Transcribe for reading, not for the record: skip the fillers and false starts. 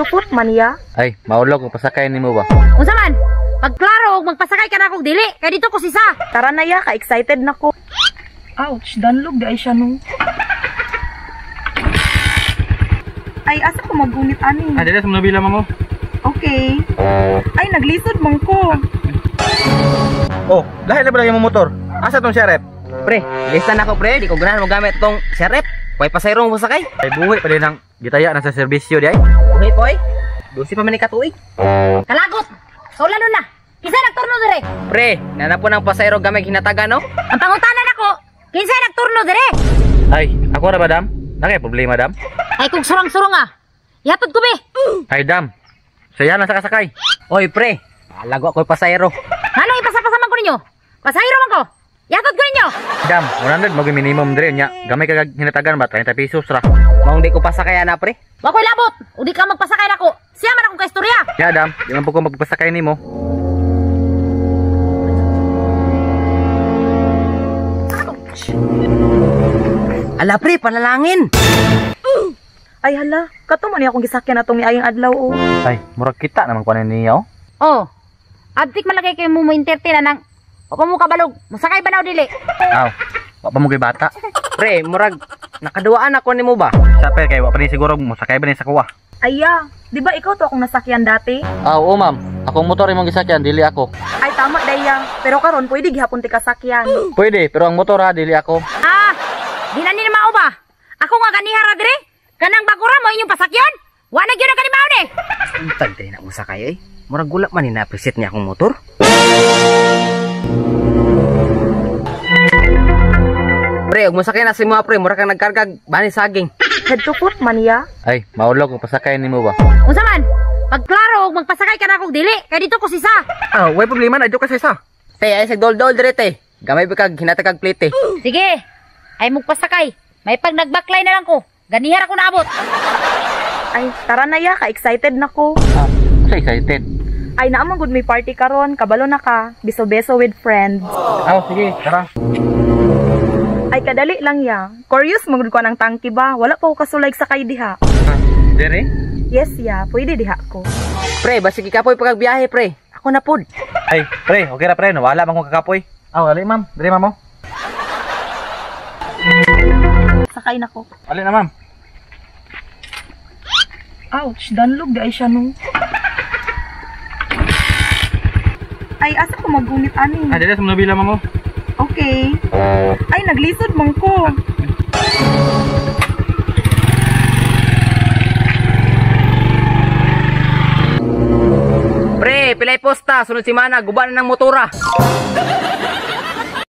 to foot man ya. Ay, maulog ko pasakay nimo ba? Unsa man? Pagklaro og magpasakay ka na akong dili, kay dito ko sisa. Tara na ya, ka excited na ko. Ouch, danlog di ay siya no. Ay, asa ko maggunit ani? Ah, dili sa mga bila mo. Okay. Ay, naglisod man ko. Oh, lahi na ba yung motor? Asa tong sheriff? Pre, lista na ako pre, di ko ganahan mo gamit tong sheriff. Way pasayro mo sakay. Ay buhi pa din ang gitaya na sa serbisyo di ay. Buhi po ay. Dusi pa man ni katuig. Kalagot. Kaulalo na. Kinsa nagturno dire? Pre, nana po ng pasayro gamay hinatagan no? Ang pangutana nako, kinsa nagturno dire? Ay, ako ra ba dam? Nakay problema dam? Ay kung surang-surang ah. Ihatod ko be. Ay dam. Saya na sa kasakay. Oy pre, alago ako pasayro. Ano ipasapasa man ko ninyo? Pasayro man ko. Ihatod ko ninyo. Dam, 100 mo minimum dire nya. Gamay ka hinatagan ba 30 pesos ra. Maong di ko pasakay ana pre. Wa ko'y labot. O di ka magpasakay nako. Siya man akong kaistorya. Ya dam, di man po ko magpasakay nimo. Ala pre, panalangin. Ay hala, kato man niya akong gisakyan atong niayang adlaw oh. Ay, murag kita naman kuan niya oh. Oh. Abtik malagay kay mo mo entertain anang wa pa mo kabalog. Masakay ba na o dili? Aw, wa pa mo gay bata. Pre, murag nakaduaan ako nimo ba? Sa pre kay wa pa ni siguro mo sakay ba ni sa kuwa. Ay ya, di ba ikaw to akong nasakyan dati? Aw, oo ma'am. Akong motor imong gisakyan, dili ako. Ay tama daya, pero karon pwede gihapon ti kasakyan. Pwede, pero ang motor ha, dili ako. Ah, di na ni mao ba? Ako nga ganiha ra dire. Kanang bagura mo inyong pasakyan? Wa na gyud ang kanimaon eh. Untag diri na mo sakay eh. Murag gula man ni na-appreciate niya akong motor. Pre, ug mosakay na si mga pre, mura kang nagkargag bani saging. Head to foot man ya. Ay, maulog ko pasakay nimo ba? Unsa man? Pagklaro og magpasakay ka na akong dili, kay dito ko sisa. Ah, way problema na ka sisa. Te, ay sa dol-dol dire te. Gamay ba kag hinatag kag plate. Sige. Ay magpasakay. May pag nagbaklay na lang ko. Ganihar ako naabot. Ay, tara na ya, ka excited na ko. Ah, sa excited. Ay naa man gud may party karon, kabalo na ka. Beso-beso with friends. Aw, sige, tara. Ay kadali lang ya. Curious man gud ko ang tangki ba? Wala pa ko kasulay sa kay diha. Ah, dire? Yes ya, pwede diha ko. Pre, basig ikapoy pagkag biyahe pre. Ako na pod. Ay, pre, okay ra pre, no, wala man kong kakapoy. Aw, ali ma'am, dire ma'am oh. Sakay na ko. Ali na ma'am. Ouch, danlog di ay siya no. Ay, asa ko maggunit ani? Ah, dire sa mga bila ma'am oh. Okay. Ay, naglisod man ko. Pre, pilay posta, sunod semana, guba na ng motora.